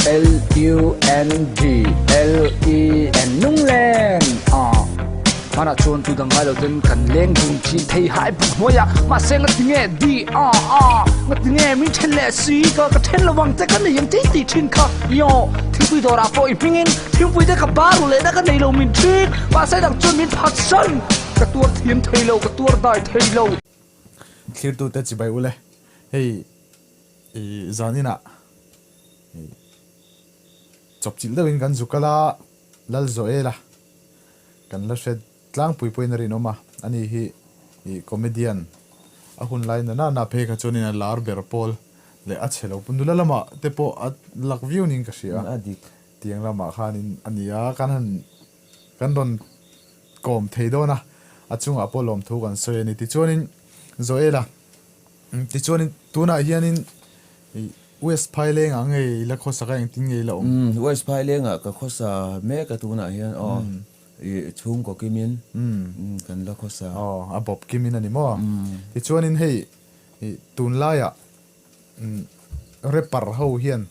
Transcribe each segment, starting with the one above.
L U N G L E N Lunglen ah Hmanah chuan tu dang ngai lo ten kan leng dun thin thei hai buk hnuaiah mahse ngati nge D A A ngati nge min then leh si ka ka then lo vang che ka nei ang tih tih thin kha Iaw thingpui dawrah pawh i hmingin thingpui te ka bar u lehna ka nei lo min thik mahse dang chuan min phatsan ka tuar thiam thei lo ka tuar dai thei lo. Thlirtute chibai ule hei i zaninah i chawpchilh deuhin kan zuk kal a, Lalzoela kan la hre tlangpui pawhin a rinawm a, ani hi i comedian a hun lai na nana phei kha chuanin a lar ber pawl leh a chhe lo nula lamah te pawh a lak viau niin ka hria a, tiang lamah khanin a ni a, kan han kan rawn kawm thei dawn a, a chungah pawh lawmthu kan sawi a ni. Tichuanin Zoela. Tichuanin tunah hianin West Phailengah nge i la khawsak a, engtin nge i la awm? West Phailengah ka khawsa mek a tunah hian aw, i chhungkaw kimin kan la khawsa. Aw, a bawp kimin a ni maw? Tichuanin hei tunlaiah rapper ho hian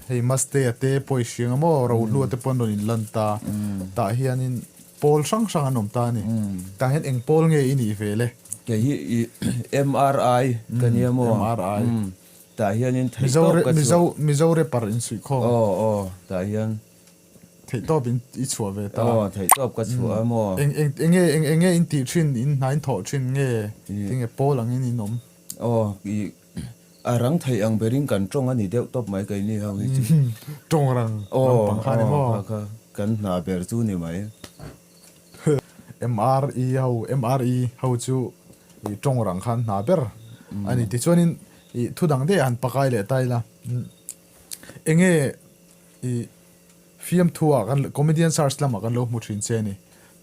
Hei Mastea te pawh i hria nga maw, Rohlua te pawh an rawn inlan ta. Tah hianin pawl hrang hrang an awm ta a ni. Tah hian eng pawl nge i nih ve le? Kei hi i MRI ka nia maw? MRI. Tah hianin theihtawp ka chhuah. Mizo rapper insuihkhawm. Aw aw, tah hian. Theihtawp in i chhuah ve ta. Aw, theihtawp ka chhuah a maw? Eng eng enge eng enge in tih thin, in hna in thawh thin nge? Tinge pawl angin in awm? Aw, i A rang theih ang berin kan tawng a ni deuh tawp mai keini ho hi chu. Tawng rang lampang kha a ni maw? Aw, kha kha kan hna ber chu ni mai. MRE ho, MRE ho chu i tawng rang khan hna ber a ni. Tichuanin i thu dang daih a han pakai leh ta ila. Enge i fiamthu ah kan comedian search lamah kan lo hmu thin che a ni.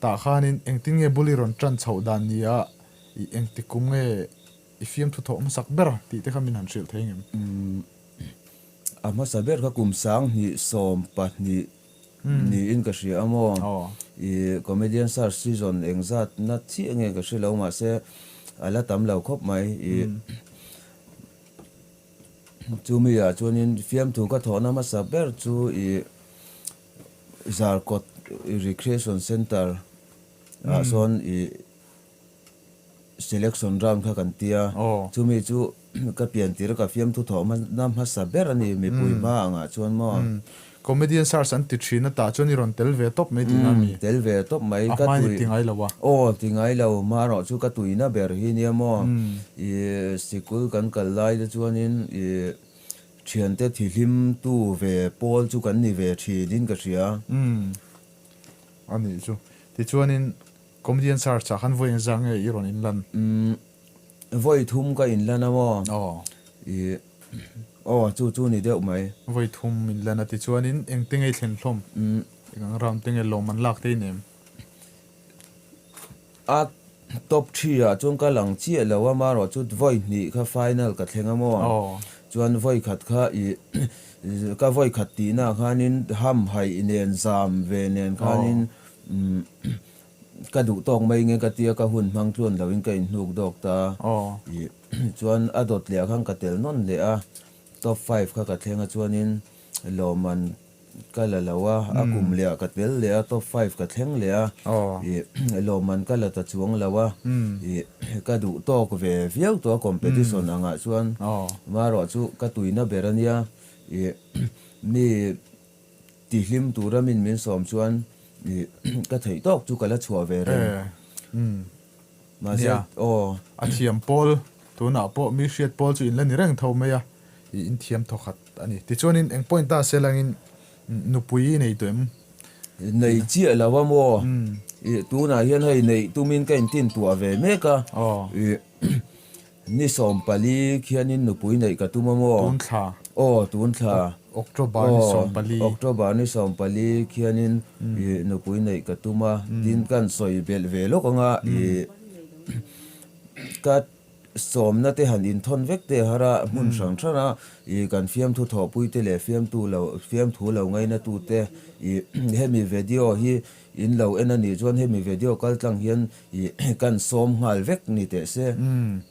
Tah khanin engtin nge bul i rawn tan chhoh dan nia i engti kum nge I fiamthu thawh hmasak ber tih te kha min han hrilh thei ngem? A hmasa ber kha kum 2020 niin ka hria a maw? I Comedian Search season engzat na chiah nge ka hre lo mahse a la tam lo khawp mai. I chumi ah chuanin fiamthu ka thawhna hmasa ber chu i Zarkawt Recreation Centre ah sawn i Selection round kha kan tia, chumi chu ka pian tir ka fiamthu thawh na hmasa ber a ni mipui hma angah chuan maw. Comedian search an ti thin a tah chuan i rawn tel ve tawp mai tihna a mi? Tel ve tawp mai. A hmain i ti ngai lo a. Aw ti ngai lo, marawh chu ka tuina ber hi nia maw. I sikul kan kal lai te chuanin i thiante thihlimtu ve pawl chu kan ni ve thin in ka hria. A nih chu. Tichuanin Comedian search ah khan vawi engzah nge i rawn inlan? Umm vawi thum ka inlan a maw? Aw. I aw chu chu ni deuh mai. Vawi thum inlan a tichuanin engte nge i thlen hlawm? Umm. Eng ang round te nge lawm an lak te i nem? A top thi ah chuan ka lang chiah lo a marawh chu vawi hnih kha final ka thleng a maw? Aw. Chuan vawi khat kha i ka vawi khat tihna ah khanin ham haih nen zam ve nen khanin umm Ka duh tawk mai nge ka tia ka hun hmang tluan loin ka inhnuk dawk ta. I chuan a dawt leh ah khan ka tel nawn leh a, top five kha ka thleng a chuanin lawmman ka la lo a, a kum leh ah ka tel leh a, top five ka thleng leh a, i lawmman ka la ta chuang lo a, i ka duh tawk ve viau tawh a competition angah chuan marawh chu ka tuina ber a nia, i mi Tihlim tura min min sawm chuan ka theih tawk chu ka la chhuah ve reng. Mahse, aw. A thiam pawl, tunah pawh mi hriat pawl chu in la ni reng tho mai a, i in thiam thawkhat a ni. Tichuanin eng point ta se langin nupui i nei tawh em? Nei chiah lo a maw? Tunah hian hei neih tumin ka intintuah ve mek a. Ni 14 khianin nupui neih ka tum a maw? Tun thla. Aw, tun thla. October ni 14. October ni 14 khianin nupui neih ka tum a, tin kan sawi belh ve lawk anga i ka sawmna te han inthawn vek te har a, hmun hrang hrang a i kan fiamthu thawhpui te leh fiamtu lo fiamthu lo ngaina tu te i hemi video hi In lo en a nih chuan hemi video kal tlang hian i kan sawm nghal vek ni teh se. Umm.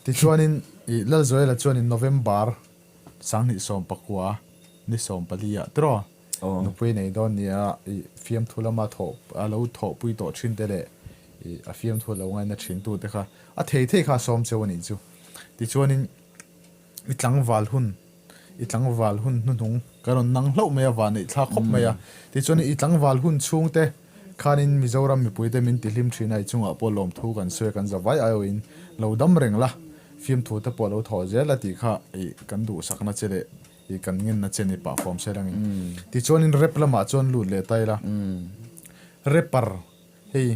Tichuanin i Lalzoela chuanin November 2019 ni 14 ah tiraw nupui nei dawn nia i fiamthu lama thawh a lo thawhpui tawh thin te leh i a fiamthu a lo ngaina thin tu te kha a thei thei kha a sawm cheu a nih chu. Tichuanin i tlangval hun i tlangval hun hnuhnung ka rawn nang hlauh mai a van neih thlak khawp mai a. Tichuan i tlangval hun chhung te khanin Mizoram mipui te min tihlim thin a i chungah pawh lawmthu kan sawi a kan za vai aiawhin lo dam reng la fiamthu te pawh lo thaw zel a tih kha i kan duhsakna che leh i kan ngenna che ni pah fawm se langin. Tichuanin rap lamah chuan lut leh ta ila rapper Hei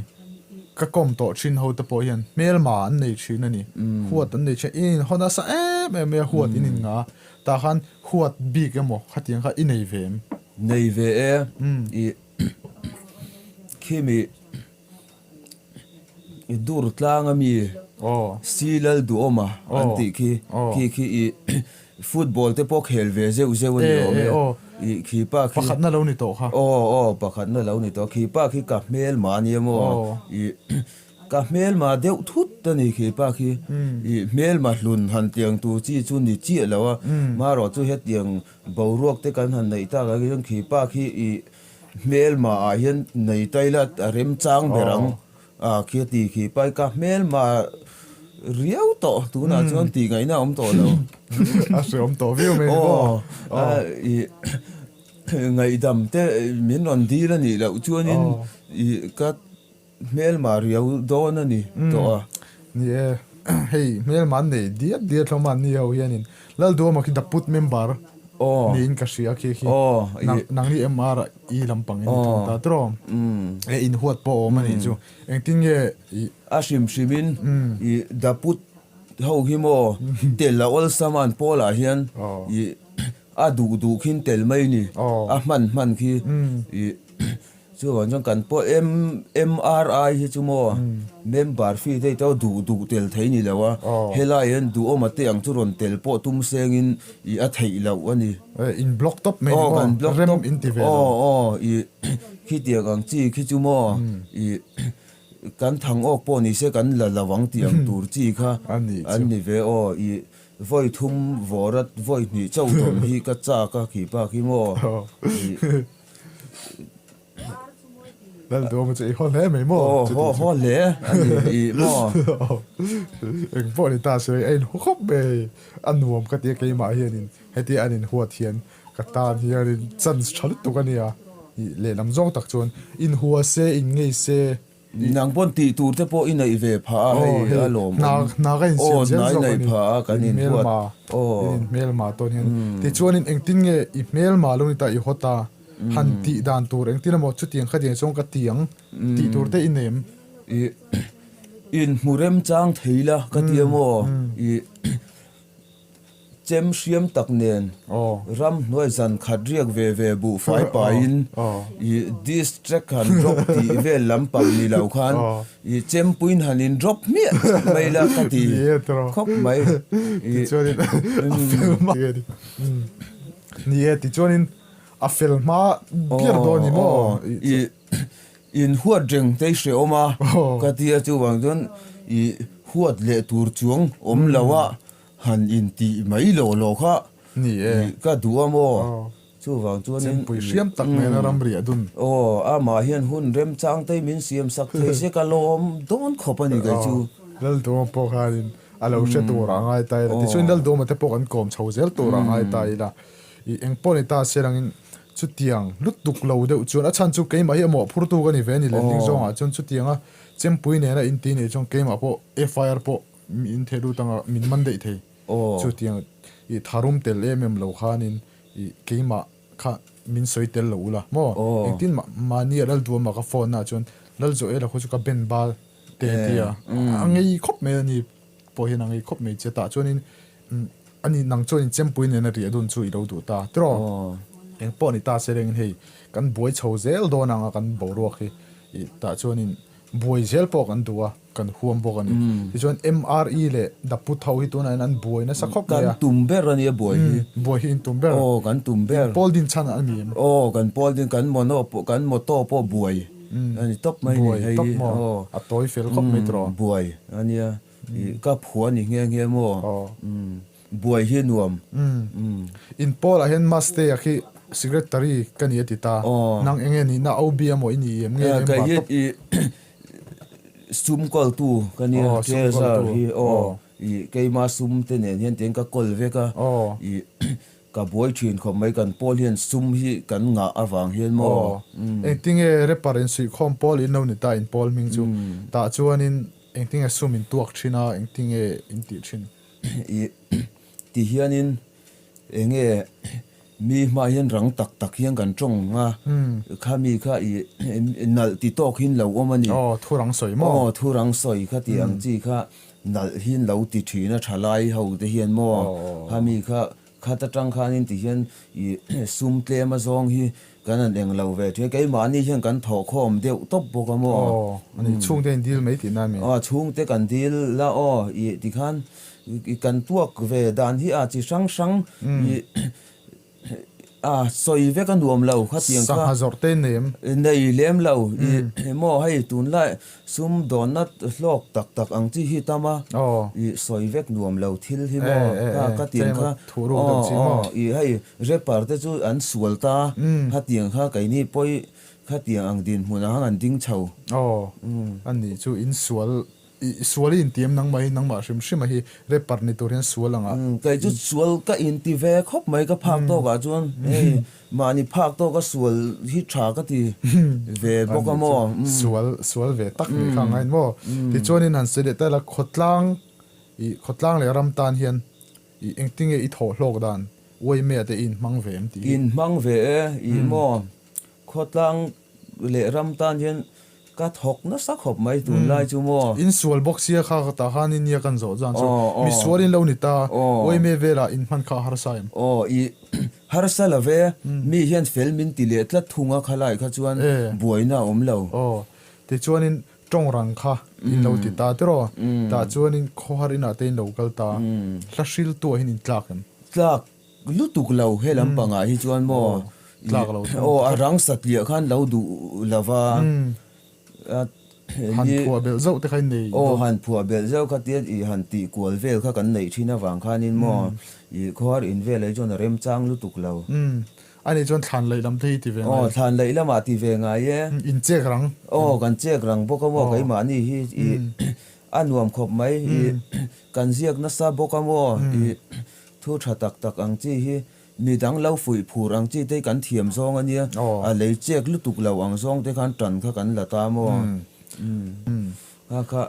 ka kawm tawh thin ho te pawh hian hmelma an nei thin a ni. Huat an nei thin a, in inhaw nasa em em mai a, huat in innga a, tah khan huat bik emaw khatiang kha i nei ve em? Nei ve e, i khimi i dur tlang ami Silal Duhawma an tih khi, khi khi i Football te pawh khel ve zeuh zeuh a ni awm e. Ih khi pa khi. Pakhatna lo ni tawh kha. Aw aw pakhatna lo ni tawh. Khi pa khi ka hmelma a nia maw. Ih ka hmelma deuh thut a ni khi pa khi. Ih hmelma hlun han tiang tur chi chu ni chiah lo a. Marawh chu hetiang boruak te kan han neih tak ah hian khi pa khi ih hmelma ah hian nei ta ila a remchang ber ang. A khi a ti khi pai ka hmelma riau tawh tunah chuan tih ngaihna a awm tawh lo. A hreawm tawh viau mai ni maw? Aw i ngaihdam te min rawn dil a nih loh chuanin i ka hmelma riau dawn a ni tawh a. Ni e, hei hmelma an nei diat diat hlawm a an ni ho hianin Lalduama khi Daput member niin ka hria khi khi nangni MR i lampang in thung ta tiraw e in huat pawh a awm a nih chu engtin nge i A hrim hrim in i Daput ho hi maw tel a awlsam a an pawl ah hian i a duh duh khin tel mai ni a hman hman khi i Chuvang chuan kan pawh MRI hi chu maw member fee te hi duh duh tel thei ni lo a, helai hian duhawma te ang chu rawn tel pawh tum sengin i a theih loh a ni. In block tawp mai ni maw? Rem in ti ve lo. Aw aw i khitiang ang chi khi chu maw i kan thang awk pawh ni se kan la lo ang tih ang tur chi kha an ni ve aw i vawi thum vawrat vawi hnih chauh tawn hi ka chak a khi pa khi maw i. Lalduama chu i haw hle mai maw? Aw, haw haw hle a ni i maw? Eng pawh ni ta se a inhaw khawp mai hei, a nuam ka ti a keimah hianin hetia an inhuat hian ka tan hianin chance tha lutuk a nia, i lehlam zawng tak chuan inhua se, inngei se. Nang pawn tih tur te pawh i neih ve phah a hei a lawm awm. Hna ka insiam zel zawk a ni. Aw hna i neih phah a kan inhuat. Aw. In inhmelma tawn hian. Tichuanin engtin nge i hmelma lo ni ta i haw ta han tih dan tur engtin emaw chutiang khatiang chuan ka ti ang tih tur te i nei em? I inhmu remchang thei la ka ti a maw? I Chem hriam tak nen ramhnuai zan khat riak ve ve buhfai paiin i distract han drop tih vel lampang ni lo khan i chempuiin han in drop hmiah mai la ka ti khawp mai. Tichuanin a fel hma ni e, tichuanin a fel hma ber dawn ni maw? I inhuat reng te i hrehawm a ka ti a, chuvang chuan i huat leh tur chuang awm lo a. Han intih mai lo lo kha Ni e. Ka duh a maw? Chuvang chuanin Chempui hriam tak nena ramri a dun. Aw, amah hian hun remchang te min siam sak thei se ka lawm dawn khawp a ni kei chu. Lalduhawma pawh khanin a lo hre tur a ngai ta ila. Tichuan Lalduhawma te pawh kan kawm chho zel tur a ngai ta ila. I eng pawh ni ta se langin chutiang lutuk lo deuh chuan a chhan chu keimah hi a mawhphurtu ka ni ve a ni lending zawngah chuan chutianga Chempui nena inti nih chuan keimah pawh FIR pawh Min theh lut anga min man daih thei. Chutiang i tharum tel em em lo khanin i keimah kha min sawi tel lo ula maw? Engtin mah mahni a Lalduama ka phone na chuan Lalzoela khaw chu ka ben bal te tia a ngei khawp mai a ni pawh hian a ngei khawp mai che tah chuanin ani nang chuanin chempui nena riah dun chu i lo duh ta tiraw? Engpawh ni ta se rengin hei kan buai chho zel dawn anga kan boruak hi i tah chuanin buai zel pawh kan duh a. Kan huam bawk a ni. Tichuan MRE leh Daput ho hi tunah hian an buai nasa khawp mai a. Kan tum ber a nia buai hi. Buai hi in tum ber. Aw kan tum ber. In pawl din chhan a ni em? Aw kan pawl din kan mono pawh kan motto pawh buai a ni tawp mai a ni hei hi. Buai tawp maw? A tawi fel khawp mai tawh. Buai a nia. Ka phuah a ni nghe nghe maw? Aw. buai hi nuam. Umm. In pawlah hian Mastea khi secretary ka ni a ti ta. Nang enge nihna OB emaw i ni em nge member top? Kei hi sum kawltu ka nia, treasurer hi aw. I keima sum te nen hian tiang ka kawl vek a. I ka buai thin khawp mai kan pawl hian sum hi kan ngah avang hian maw. Aw. Engtinge rapper insuihkhawm pawl in lo ni ta in pawl hming chu. Tah chuanin Engtinge sum in tuak thin a, engtinge in tih thin? I ti hianin enge mi hmaah hian rang tak tak hian kan tawng a, khami kha i nalh ti tawk hin lo awm a ni. Aw, thu rang sawi maw? Aw, thu rang sawi kha tih ang chi kha nalh hin lo ti thin a, thalai ho te hian maw? Khami kha Khat atang khanin ti hian i sum tlem a zawng hi kan han eng lo ve thin. Keimahni hian kan thawhkhawm deuh tawp bawk a maw? Aw, a ni. Chhungte in dil mai tihna a mi? Aw, chhungte kan dil la aw. I tikhan i kan tuak ve dan hi a chi hrang hrang i a sawi vek a nuam lo khatiang kha. Sangha zawrh te in nei em? Nei lem lo. I maw hei tunlai Sum dawnna hlawk tak tak ang chi hi tam a, i sawi vek nuam lo thil hi maw kha ka tiang kha aw aw i hei rapper te chu an sual ta khatiang kha keini pawi khatiang ang dinhmunah khan an ding chho. Aw ani chu in sual i sual i intiam nangmah hi nangmah hrim hrim a hi rapper ni tur hian sual ang ah. Kei chu sual ka inti ve khawp mai ka phak tawk ah chuan hei Mahni phak tawka sual hi tha ka ti ve bawk a maw? Sual, sual ve tak nih kha angain maw? Tichuanin han sawi leh ta ila, khawtlang, i khawtlang leh ram tan hian i engtinge i thawh hlawk dan uaimea te i inhmang ve em tih hi? Inhmang ve e, i maw? Khawtlang leh ram tan hian ka thawk nasa khawp mai tunlai chu maw? Insual bawk sia kha ka tah khan inia kan zawh zan chu misual in lo ni ta, uaime velah inhman kha a harsa em? Aw, i Harsa lo ve, mi hian fel min ti leh tlat thung a khalai kha chuan buaina a awm lo. Aw, tichuanin tawng rang kha in lo ti ta tiraw? Tah chuanin khawhar inah te in lo kal ta, hla hriltuah hian in tlak em? Tlak lutuk lo he lampangah hi chuan maw? Tlak lo. Aw, a rang satliah khan lo duh lo va. Han phuah belh zauh te kha in nei Aw, han phuah belh zauh kha tia i han tih kual vel kha kan neih thin avang khanin maw i khawhar in vel ah hi chuan a remchang lutuk lo. Umm, a nih chuan thlan laih lam te hi ti ve ngai. Aw, thlan laih lamah ti ve ngai e. In chek rang. Aw, kan chek rang bawk a maw keimahni hi i a nuam khawp mai i kan ziak nasa bawk a maw i thu tha tak tak ang chi hi Mi dang lo fuih phur ang chi te kan thiam zawng a nia, a lei chek lutuk lo ang zawng te khan tan kha kan la ta maw? Umm. Kha kha.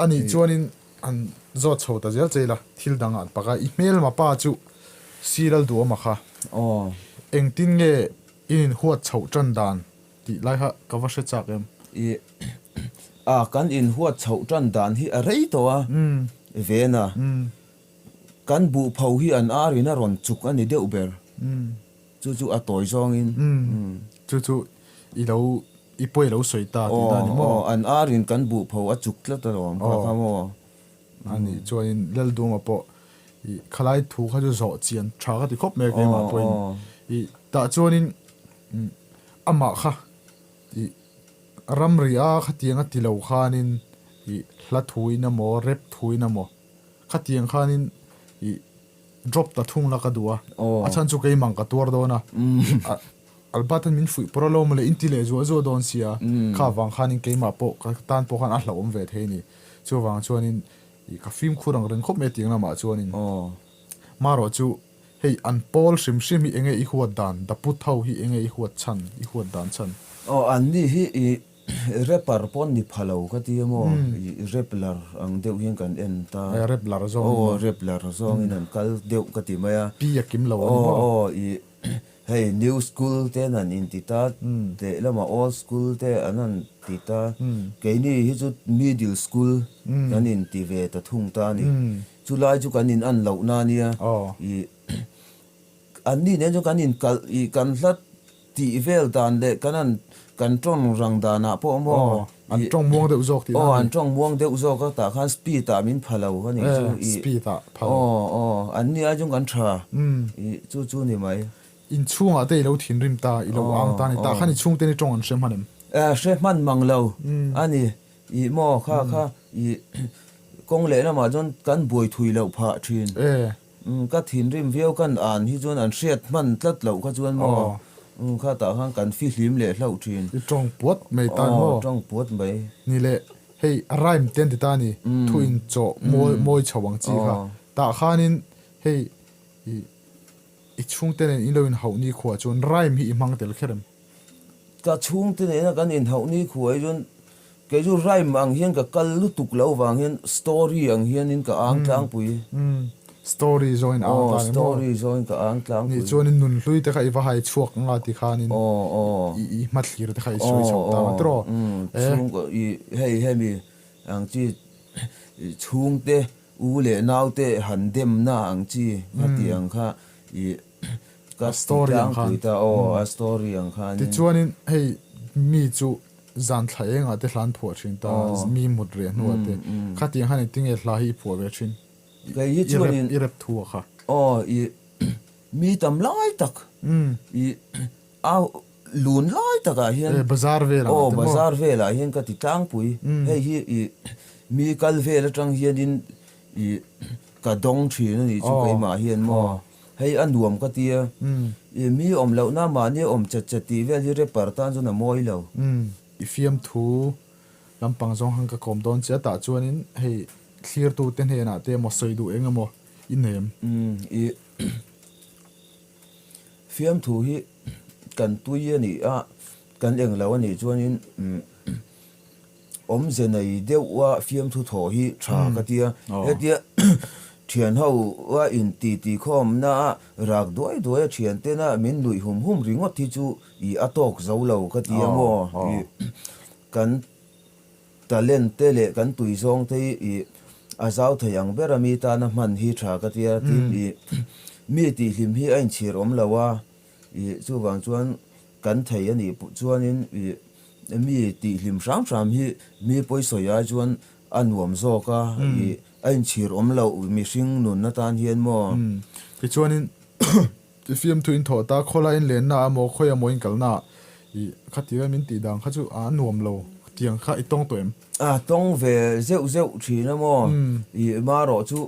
A nih chuanin han zawt chho ta zel che ila, thil dang an pak a, i hmelma pa chu Siral duhawma kha. Aw. Engtin nge in inhuat chhoh tan dan tih lai kha ka va hre chak em? I a kan inhuat chhoh tan dan hi a rei tawh a, Vena. Kan buh pho hi an ar in a rawn chuk a ni deuh ber. Chu chu a tawi zawngin. Chu chu i lo i pawi lo sawi ta tih dan ni maw? Aw, an ar in kan buh pho a chuk tlat alawm kha kha maw? A nih chuanin Lalduma pawh i khalai thu kha chu zawh chian tha ka ti khawp mai a keimah pawhin i tah chuanin amah kha i ramri a khatiang a ti lo khanin i hla thuin emaw rep thuin emaw Khatiang khanin i drop ta thung la ka duh a, a chhan chu keimang ka tuar dawn a, Albert-a'n min fuih pawr alo mawle in ti leh zuah zuah dawn sia, kha vang khanin keimah pawh ka tan pawh khan a hlauhawm ve thei a ni. Chuvang chuanin i ka fimkhur ang reng khawp mai a tiang lamah chuanin marawh chu hei an pawl hrim hrim hi enge i huat dan, daput ho hi enge i huat chhan, i huat dan chhan. Aw anni hi i Rapper pawn ni pha lo ka ti emaw i rapler ang deuh hian kan en ta. Rapler zawng in maw? Aw rapler zawng in an kal deuh ka ti mai a. Pi a kim lo a ni maw? Aw aw i hei new school te an han inti ta, lehlamah old school te an han ti ta. Keini hi chu middle school kan inti ve ta thung ta a ni. Chulai chu kan in an lohna a nia. I Anni nen chuan kan inkalh i kan hlat tih vel dan leh kan an kan tawng rang danah pawh maw Aw, an tawng muang deuh zawk tih na a ni. Aw, an tawng muang deuh zawk a, tah khan speed ah min pha lo a nih chu i. Speed ah pha lo. Aw, aw, anni ai chuan kan tha i chu chu ni mai. Inchhungah te i lo thinrim ta, i lo ang ta a ni. Tah khan i chhungte ni tawng an hre hman em? Hre hman mang lo a ni. I maw kha kha i kawng lehlamah chuan kan buai thui loh phah thin. Umm ka thinrim viau kan an hi chuan an hriat hman tlat loh kha chuan maw umm khatah khan kan fihlim leh hlauh thin. I tawng puat mai tan maw? Aw tawng puat mai. Ni leh hei a rhyme te an ti ta a ni, thu in chawh mawi mawi chho ang chi kha. Tah khanin hei i i chhungte nen in lo inhauh ni khuah chuan rhyme hi i hmang tel kher em? Ka chhungte nena kan inhauh ni khuah hi chuan Kei chu rhyme ang hian ka kal lutuk lo vang hian story ang hianin ka ang tlangpui. Umm story zawngin ang tlang emaw? Story zawngin ka ang tlangpui. Nih chuanin nunhlui te kha i va hai chhuak anga ti khanin i hmathlir te kha i sawi chhoh ta ang tiraw? Umm chhungkaw i hei hemi ang chi chhungte u leh naute han demna ang chi kha tih ang kha i ka ti tlangpui ta aw a story ang khanin. Tichuanin hei mi chu Zan thla engah te hla an phuah thin ta, mi mut reh hnuah te. Khatiang khan engtin nge hla hi i phuah ve thin? Kei hi chuanin. I rep thu a kha. Aw, i mi tam lai tak, i a lun lai takah hian. E, bazar velah te maw? Aw, bazar velah hian ka ti tlangpui. Hei hi i mi kal vel atang hianin i ka dawng thin a nih chu keimah hian maw. Hei a nuam ka ti a, i mi awm lohna mahni awm chet chet tih vel hi rapper tan chuan a mawi lo. I fiamthu lampang zawng han ka kawm dawn che a tah chuanin hei thlirtute hnenah te emaw sawi duh eng emaw i nem. I fiamthu hi kan tui a nih a, kan eng lo a nih chuanin Awmze nei deuha fiamthu thawh hi tha ka tia. Hetia thian ho a in ti ti khawmna a rak duai duai a thian tena min nuih hum hum ringawt hi chu i a tawk zo lo ka ti a maw? I kan talent te leh kan tui zawng te hi i a zau thei ang ber a mi tana hman hi tha ka tia. Tin i mi tihhlim hi a inchhir awm lo a. I chuvang chuan kan thei a nih chuanin i mi tihhlim hram hram hi mi pawisawi ai chuan a nuam zawk a, i a inchhir awm loh mihring nun atan hian maw? Tichuanin i fiamthu in thawh ta, khawlai in lenna emaw khawi emaw in kalna ah i khatia min tih dan kha chu a nuam lo tiang kha i tawng tawh em? A tawng ve zeuh zeuh thin a maw? I marawh chu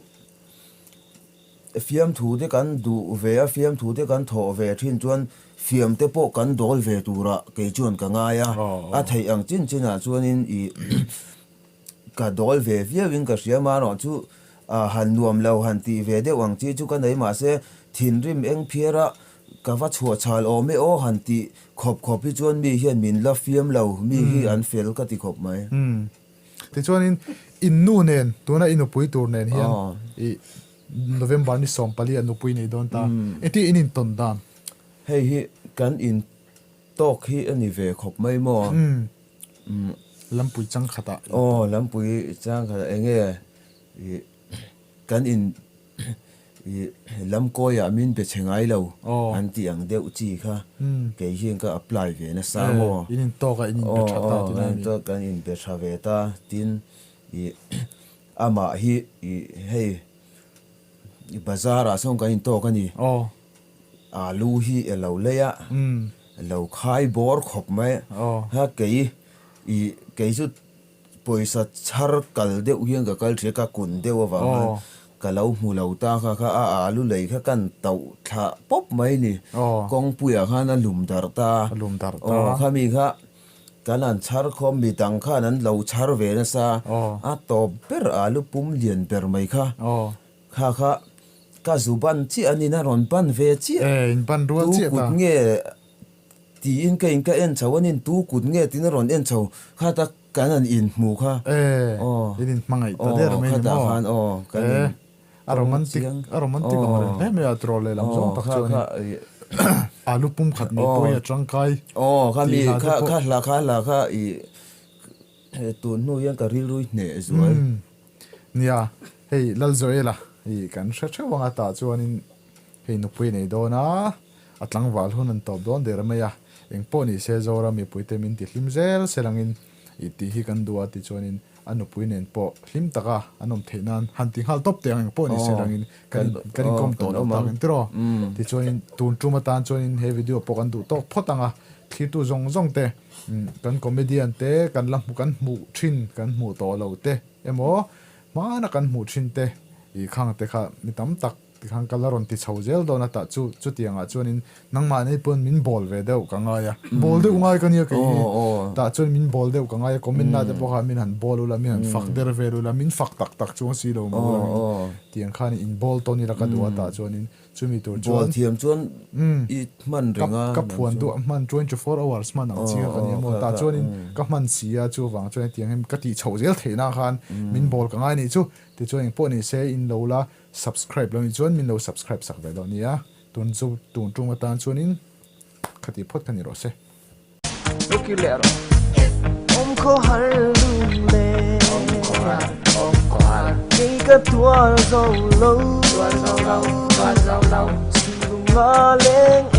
Fiamthu te kan duh ve a, fiamthu te kan thawh ve thin chuan fiam te pawh kan dawl ve turah kei chuan ka ngai a, a theih ang chin chinah chuanin i ka dawl ve viauin ka hria marawh chu han nuam lo han tih ve deuh ang chi chu ka nei mahse thinrim eng phiara ka va chhuah chhal awm e aw han tih khawp khawp hi chuan mi hian min la fiam lo, mi hi an fel ka ti khawp mai. Tichuanin in nu nen, tuna i nupui tur nen hian i November ni 14 ah nupui nei dawn ta. Engtin in intawn dan? Hei hi kan in tawk hi a ni ve khawp mai maw? Lampui chang khatah. Aw, lampui chang khatah eng nge i kan in I lamkawiah min be chhe ngai lo an tih ang deuh chi kha kei hian ka apply ve nasa maw? In intawk a in inbe tha ta tih lai a ni. Kan inbe tha ve ta tin i amah hi i hei bazar ah sawn kan intawk a ni. Alu hi a lo lei a, lo khai bawr khawp mai a kei i kei chu Pawisa chhar kal deuh hian ka kal ṭhia, ka kun deuh avang khan ka lo hmu lo ta kha kha a alu lei kha kan tauh thlah pawp mai ni. Kawngpuiah khan a lum darh ta. Aw khami kha kan han chhar khawm mi dang khan an lo chhar ve nasa a tawp ber alu pum lian ber mai kha. Kha kha ka zu ban chiah a ni na rawn ban ve chiah. Tu kut nge Tiin ka in ka en chho a nin tu kut nge tiin a rawn en chho kha ta kan han in hmu kha. E in in hmangaih ta der mai ni maw? Khan aw kan in a romantic a romantic ang reng hle mai a tiraw lehlam zawng tak chuan in alu pum khat mai pawh hi a tangkai aw kha mi kha kha hla kha hla kha i tun hnu hian ka rilru i hneh zual. Nia hei Lalzoela i kan hre theuh ang a tah chuanin Hei nupui nei dawn a, a tlangval hun an tawp dawn der mai a, eng pawh ni se Zoram mipuite min ti hlim zel se langin i tih hi kan duh a tichuanin a nupui nen pawh hlim taka an awm theih nan han ti nghal tawp teh ang eng pawh ni se langin kan kan inkawm tawh lo tak ang tiraw. Tichuanin tun tum atan chuanin he video pawh kan duh tawk phawt ang a, thlirtu zawng zawng te kan comedian te kan la hmu kan hmuh thin kan hmuh tawh lo te emaw hmana kan hmuh thin te i khang te kha mi tam tak. Tikhan ka la rawn ti chho zel dawn a tah chu chutiangah chuanin nangmah nei pawn min bawl ve deuh ka ngai a, bawl deuh ngai ka nia kei hi, tah chuan min bawl deuh ka ngai a, comment na te pawh khan min han bawl ula, min han fak der vel ula, min fak tak tak chuang si lo maw ula min tiang khan in bawl tawn ila ka duh a tah chuanin chumi tur chuan Bawl thiam chuan i hman reng a ka phuan duh a hman 24 hours hman ang chi kha ka nia maw tah chuanin ka hman si a chuvang chuan hetiang hi ka tih chhoh zel theihna khan min bawl ka ngai nih chu tichuan engpawh ni se in lo la Subscribe lo nih chuan min lo subscribe sak ve dawn nia. Tun chu tun tum atan chuanin khati phawt kha ni rawh se. Luki leh rawh. Awm khaw har lung le. Awm khaw har, awm khaw har. Kei ka tuar zo lo. Tuar zo lo, tuar zo lo. Silung a leng.